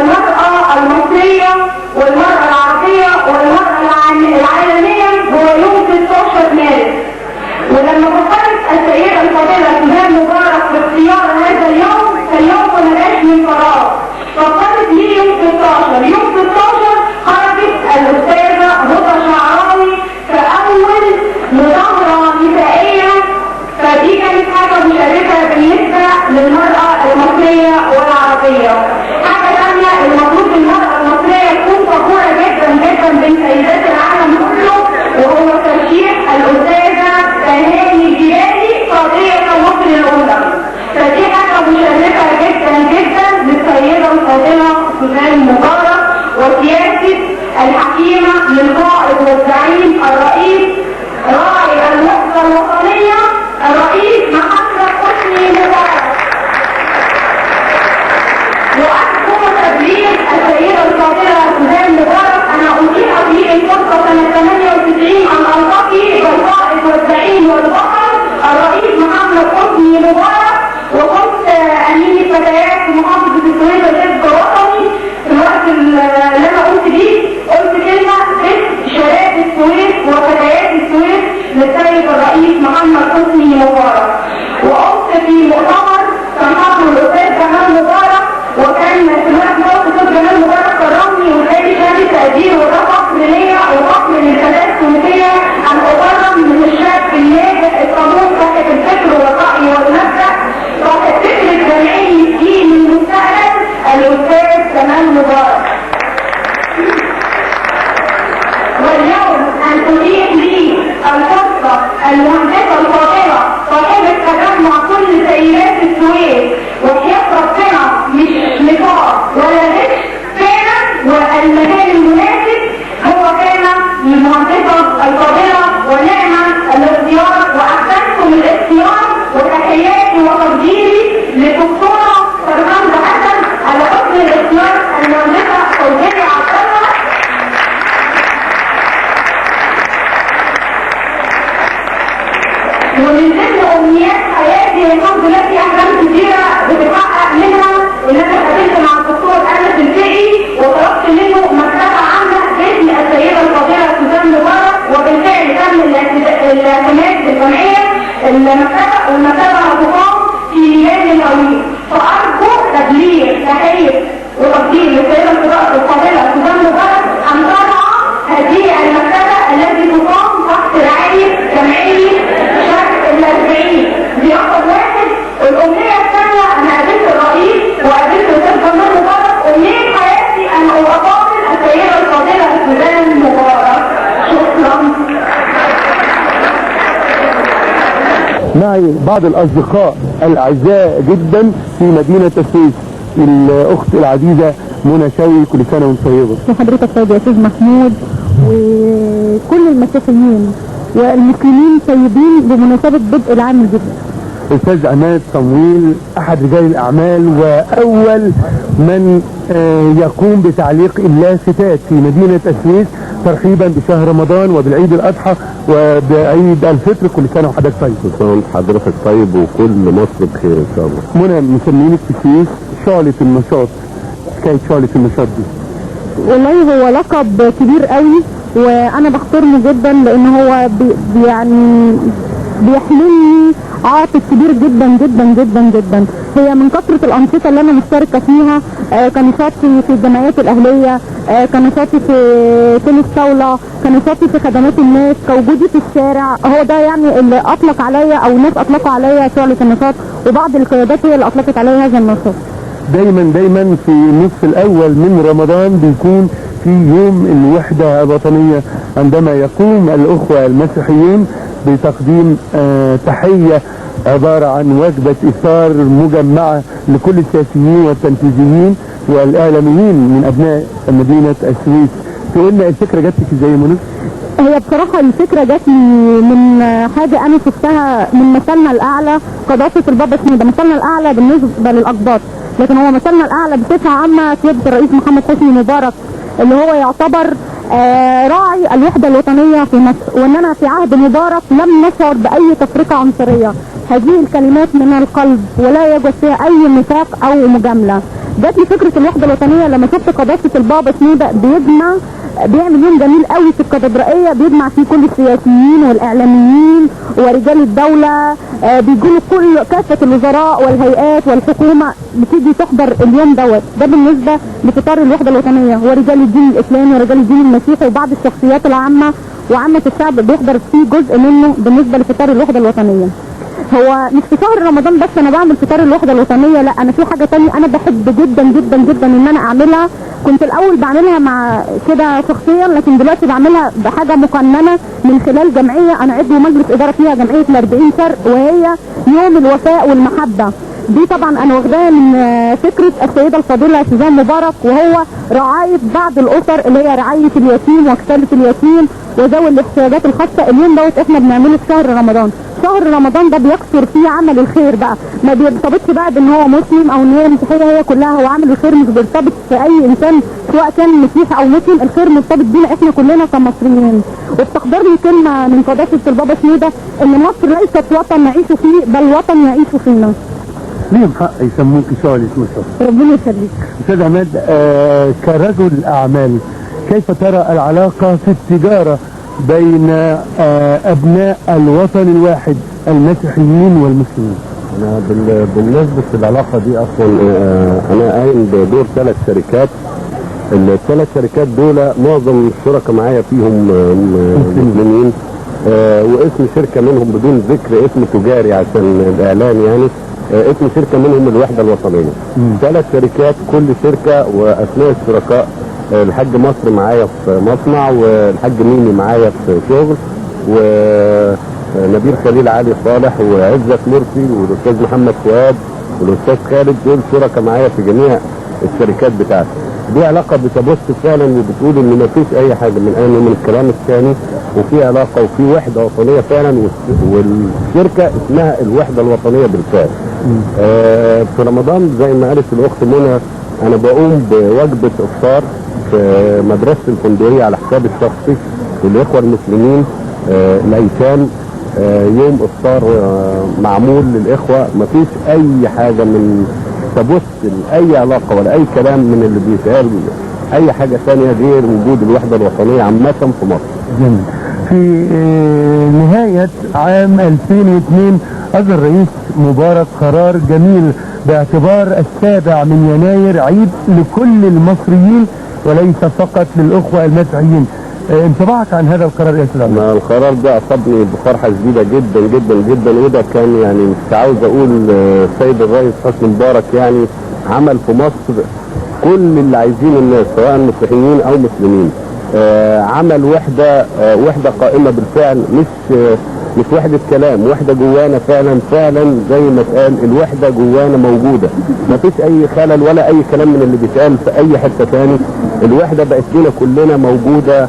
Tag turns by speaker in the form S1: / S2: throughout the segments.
S1: المرأة المصرية والمرأة العربية والمرأة العالمية هو يوم 16 مارس. ولما فكرت السيدة الفاضلة سوزان مبارك باختيار هذا اليوم، فاليوم ما جاش من فراغ. فكرت ليه يوم 16؟ يوم 16 خرجت الأستاذة هدى شعراوي في أول مظاهرة نسائية، فدي كانت حاجة مشرفة بالنسبة للمرأة المصرية والعربية. حاجة ثانية، المفروض المرأة المصرية تكون فخورة جدا جدا بين سيدات العالم كله، وهو ترشيح الأستاذة تهاني الجيلاني قضية مصر الأولى. فدي حاجة مشرفة جدا جدا للسيدة الفاضلة سوزان مبارك وسياسة الحكيمة للقائد والزعيم الرئيس راعي الوحدة الوطنية الرئيس محمد حسني مبارك. وأذكر تبليغ السيدة الفاضلة سوزان مبارك، أنا أتيح لي الفرصة سنة 98 أن ألتقي بالقائد والزعيم والبطل الرئيس محمد حسني مبارك، وكنت أمين الفتيات في محافظة السويس الحزب الوطني. في الوقت اللي أنا قلت بيه قلت كلمة باسم شباب السويس وفتيات السويس للسيد الرئيس محمد حسني مبارك. وقلت في مؤتمر كان حضره الأستاذ جمال مبارك، وكان في الوقت ده الأستاذ جمال مبارك كرمني واداني شهادة تقدير، وده فخر ليا وفخر للفتاة التونسية أن أكرم من الشاب الناجح الطموح صاحب الفكر والرأي والمبدأ صاحب فكرة جمعية جيل المستقبل الأستاذ جمال مبارك. واليوم أن أتيح لي الفرصة المهندسة الفاضلة صاحبة تجمع كل سيدات السويس، وحياة ربنا مش نفاق ولا غش، فعلا والمكان المناسب هو كان للمهندسة الفاضلة ونعمة الاختيار، وأحسنتم الاختيار. وتحياتي وتقديري للدكتورة فرهند حسن على حسن الاختيار المهندسة فوزية عبد الله. ومن ضمن امنيات حياتي الحمد لله في احلام كتيرة بتتحقق، منها ان انا اتقابلت مع الدكتور انس الفقي وطلبت منه مكتبه عامة باسم السيدة الفاضلة سوزان مبارك، وبالفعل تم الاعتماد بالجمعيه المكتبة، والمكتبه هتقام في ميلاد العويل. فارجو تبليغ تحية وتقدير للسيدة الفاضلة سوزان مبارك ان ترعى هذه المكتبة التي تقام تحت رعاية جمعية شرق الأربعين. دي رقم واحد. الأمنية الثانية، أنا قابلت الرئيس وقابلت الأستاذ جمال مبارك، أمنية حياتي أن أقابل السيدة الفاضلة سوزان مبارك. شكرا.
S2: معي بعض الأصدقاء الأعزاء جدا في مدينة السويس، الأخت العزيزة منى شوقي، كل سنة وانت طيبة.
S3: وحضرتك طيب يا أستاذ محمود، وكل المسيحيين والمسلمين طيبين بمناسبة بدء العام الجديد.
S2: أستاذ عماد صمويل، أحد رجال الأعمال وأول من يقوم بتعليق اللافتات في مدينة السويس ترحيبا بشهر رمضان وبالعيد الأضحى وبعيد الفطر، كل سنة وحضرتك طيب.
S4: كل سنة وحضرتك طيب وكل مصر بخير إن شاء الله.
S2: منى، مسمينك في السويس شعلة النشاط، حكاية شعلة النشاط دي؟
S3: والله هو لقب كبير قوي وانا بحترمه جدا، لان هو يعني بيحملني عاطف كبير جدا جدا جدا جدا. هي من كثرة الأنشطة اللي أنا مشتركة فيها، كنشاطي في الجمعيات الأهلية، كنشاطي في تنس طاولة، كنشاطي في خدمات الناس، كوجودي في الشارع. هو ده يعني اللي أطلق عليا أو الناس أطلقوا عليا شعلة النشاط، وبعض القيادات هي اللي أطلقت عليا هذا النشاط.
S2: دايما دايما في النصف الأول من رمضان بيكون في يوم الوحدة الوطنية، عندما يقوم الأخوة المسيحيين بتقديم تحية عبارة عن وجبة إفطار مجمعة لكل السياسيين والتنفيذيين والإعلاميين من أبناء مدينة السويس. تقولنا الفكرة جات لك ازاي يا منى؟
S3: هي بصراحة الفكرة جات لي من حاجة أنا شفتها من مثلنا الأعلى قداسة البابا شنودة. مثلنا الأعلى بالنسبة للأقباط، لكن هو مثلنا الأعلى بصفة عامة سيادة الرئيس محمد حسني مبارك، اللي هو يعتبر راعي الوحدة الوطنية في مصر. وإن أنا في عهد مبارك لم نشعر بأي تفرقة عنصرية، هذه الكلمات من القلب ولا يوجد فيها اي نفاق او مجاملة. جات لي فكرة الوحدة الوطنية لما شفت قداسة البابا شنودة بيعمل يوم جميل قوي في الكاتدرائيه، بيجمع فيه كل السياسيين والاعلاميين ورجال الدولة، بيجوا كل كافة الوزراء والهيئات والحكومة بتيجي تحضر اليوم دوت. ده بالنسبة لفطار الوحدة الوطنية، ورجال الدين الاسلامي ورجال الدين المسيحي وبعض الشخصيات العامة وعامة الشعب بيحضر فيه جزء منه بالنسبة لفطار الوحدة الوطنية. هو مش في شهر رمضان بس انا بعمل فطار الوحدة الوطنية، لا انا في حاجة تانية انا بحب جدا جدا جدا ان انا اعملها. كنت الاول بعملها مع كده شخصيا، لكن دلوقتي بعملها بحاجة مقننه من خلال جمعية انا عضو مجلس ادارة فيها، جمعية ال40 شرق، وهي يوم الوفاء والمحبة. دي طبعا انا واخداها من فكرة السيدة الفاضلة سوزان مبارك، وهو رعاية بعض الاسر اللي هي رعاية اليتيم وكفاله اليتيم وذوي الاحتياجات الخاصة. اليوم دوت احنا بنعمله في شهر رمضان. شهر رمضان ده بيكثر فيه عمل الخير بقى، ما بيرتبطش بقى بان هو مسلم او ان هي مسيحية، هي كلها هو عمل الخير مش بيرتبط في اي انسان سواء كان مسيحي او مسلم، الخير مرتبط بينا احنا كلنا كمصريين. وبتحضرني كلمة من قداسة البابا شنودة ان مصر ليست وطن نعيش فيه بل وطن يعيش فينا.
S2: ليهم حق يسموك شعلة مصر.
S3: ربنا يخليك.
S2: استاذ عماد، كرجل اعمال كيف ترى العلاقة في التجارة بين ابناء الوطن الواحد المسيحيين والمسلمين؟
S4: انا بالنسبة للعلاقة دي اصلا انا قايم بدور 3 شركات. الثلاث شركات دول معظم الشركاء معايا فيهم مسلمين، واسم شركة منهم بدون ذكر اسم تجاري عشان الاعلان يعني، اسم شركة منهم الوحدة الوطنية. 3 شركات، كل شركة واسماء الشركاء. الحاج مصر معايا في مصنع، والحاج ميمي معايا في شغل، ونبيل خليل علي صالح، وعزت مرسي، والاستاذ محمد فؤاد، والاستاذ خالد، دول شركاء معايا في جميع الشركات بتاعتي. دي علاقة بتبص فعلا وبتقول ان مفيش اي حاجة من اي من الكلام الثاني، وفي علاقة وفي وحده وطنية فعلا، والشركة اسمها الوحدة الوطنية بالفعل. في رمضان زي ما قالت الاخت منى، انا بقوم بوجبه افطار في مدرسه الفندقية على حسابي الشخصي للاخوة المسلمين الايتام، يوم افطار معمول للاخوة. مفيش اي حاجة من تبص لاي علاقة ولا اي كلام من اللي بيتقال اي حاجة ثانية غير وجود الوحدة الوطنية عامة في مصر.
S2: جميل. في نهاية عام 2002 اصدر الرئيس مبارك قرار جميل باعتبار 7 يناير عيد لكل المصريين وليس فقط للاخوة المسيحيين. انطباعك عن هذا القرار يا استاذ عماد؟
S4: القرار ده اصابني بفرحة شديدة جدا جدا جدا، وده كان يعني مش عاوز اقول السيد الرئيس حسني مبارك يعني عمل في مصر كل اللي عايزينه الناس سواء مسيحيين او مسلمين. عمل وحده، وحده قائمة بالفعل، مش وحده كلام، وحده جوانا فعلا فعلا زي ما اتقال الوحدة جوانا موجودة، مفيش اي خلل ولا اي كلام من اللي بيتقال في اي حتة ثاني. الوحدة بقت لنا كلنا موجودة.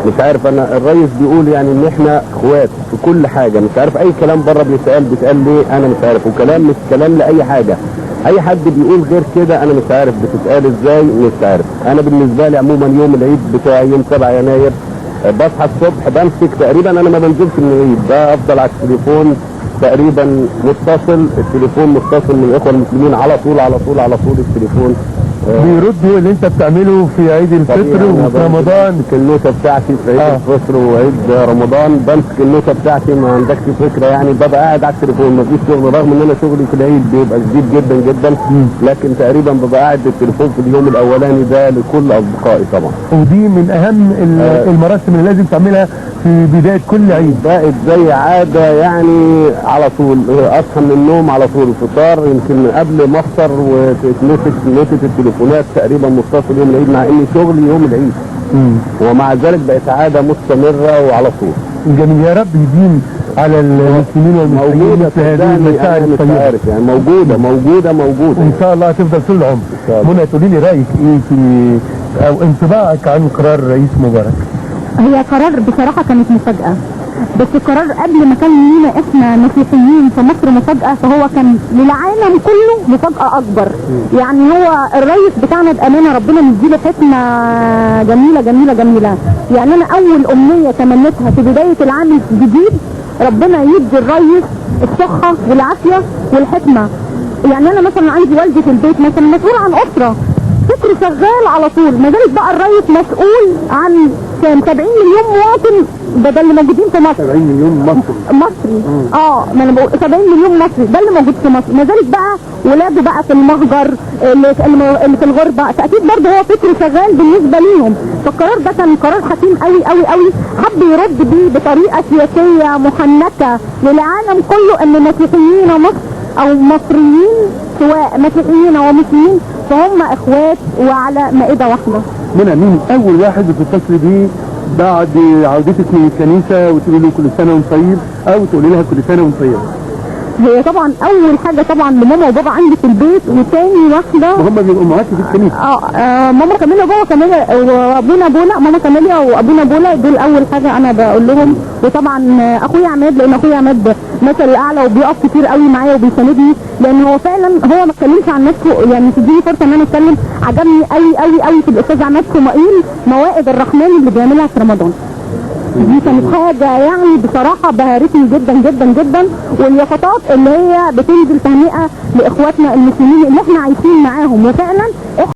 S4: مش عارف انا الرئيس بيقول يعني ان احنا اخوات في كل حاجة، مش عارف اي كلام بره بيتقال ليه انا مش عارف، وكلام مش كلام لاي حاجة، اي حد بيقول غير كده انا مش عارف بتتقال ازاي، مش عارف. انا بالنسبة لي عموما يوم العيد بتاعي يوم 7 يناير بصحى الصبح بمسك تقريبا، انا ما بنزلش من العيد، بفضل على التليفون تقريبا متصل، التليفون متصل من الاخوة المسلمين على طول على طول على طول التليفون
S2: بيردوا اللي انت بتعمله في عيد الفطر وفي رمضان.
S4: النوتة بتاعتي في عيد الفطر وعيد رمضان بمسك النوتة بتاعتي، ما عندكش فكرة يعني، ببقى قاعد على التليفون مفيش شغل، رغم ان انا شغلي في العيد بيبقى شديد جدا جدا، لكن تقريبا ببقى قاعد بالتليفون في اليوم الاولاني ده لكل اصدقائي طبعا.
S2: ودي من اهم المراسم اللي لازم تعملها في بداية كل عيد،
S4: بقت زي عادة يعني، على طول اصحى من النوم على طول الفطار، يمكن قبل ما افطر وتتمسك نوتة التليفونات تقريبا متصل يوم العيد، مع اني شغلي يوم العيد، ومع ذلك بقت عادة مستمرة وعلى طول.
S2: جميل، يا رب يديم على المسلمين والمسيحيين في هذه المشاعر الطيبة.
S4: عارف يعني موجودة موجودة موجودة،
S2: وان شاء الله هتفضل طول العمر. منى، تقولي لي رايك ايه في او انطباعك عن قرار الرئيس مبارك؟
S3: هي قرار بصراحة كانت مفاجأة، بس القرار قبل ما كان لينا احنا مسيحيين في مصر مفاجأة، فهو كان للعالم كله مفاجأة أكبر. يعني هو الرئيس بتاعنا بأمانة ربنا مديله حكمة جميلة جميلة جميلة. يعني أنا أول أمنية تمنيتها في بداية العام الجديد ربنا يدي الريس الصحة والعافية والحكمة. يعني انا مثلا عندي والدي في البيت مثلا مسؤول عن اسره، فكرة شغال على طول، ما زالت بقى الريس مسؤول عن كام 70 مليون مواطن ده اللي موجودين في مصر.
S2: 70 مليون مصري.
S3: مصري ما انا بقول 70 مليون مصري ده اللي موجود في مصر، ما زالت بقى ولاده بقى في المهجر اللي في الغربة، فاكيد برضه هو فكر شغال بالنسبة ليهم. فالقرار ده كان قرار حكيم قوي قوي قوي، حب يرد بيه بطريقة سياسية محنكة للعالم كله ان مسيحيين مصر او مصريين سواء مسيحيين او مسلمين فهم اخوات وعلى مائدة واحدة.
S2: منى، مين اول واحد بتتصلي بيه بعد عودتك من الكنيسة وتقولي له كل سنة وانت طيب، او تقولي لها كل سنة وانت طيب؟
S3: هي طبعا اول حاجة طبعا لماما وبابا عندي في البيت، وتاني واحدة
S2: وهم بيبقوا معاكي في الكنيسة.
S3: ماما كاميليا وبابا كاميليا وابونا بولا، ماما كاميليا وابونا بولا دول اول حاجة انا بقول لهم. وطبعا اخويا عماد، لان اخويا عماد مثل الاعلى وبيقف كتير قوي معايا وبيساندني، لان هو فعلا هو ما اتكلمش عن نفسه، يعني تديني فرصة ان انا اتكلم. عجبني قوي قوي قوي في الاستاذ عماد صمائيل موائد الرحمن اللي بيعملها في رمضان، دي كانت حاجة يعني بصراحة بهرتني جدا جدا جدا. واليافطات اللي هي بتنزل تهنئة لاخواتنا المسلمين اللي احنا عايشين معاهم، وفعلا احنا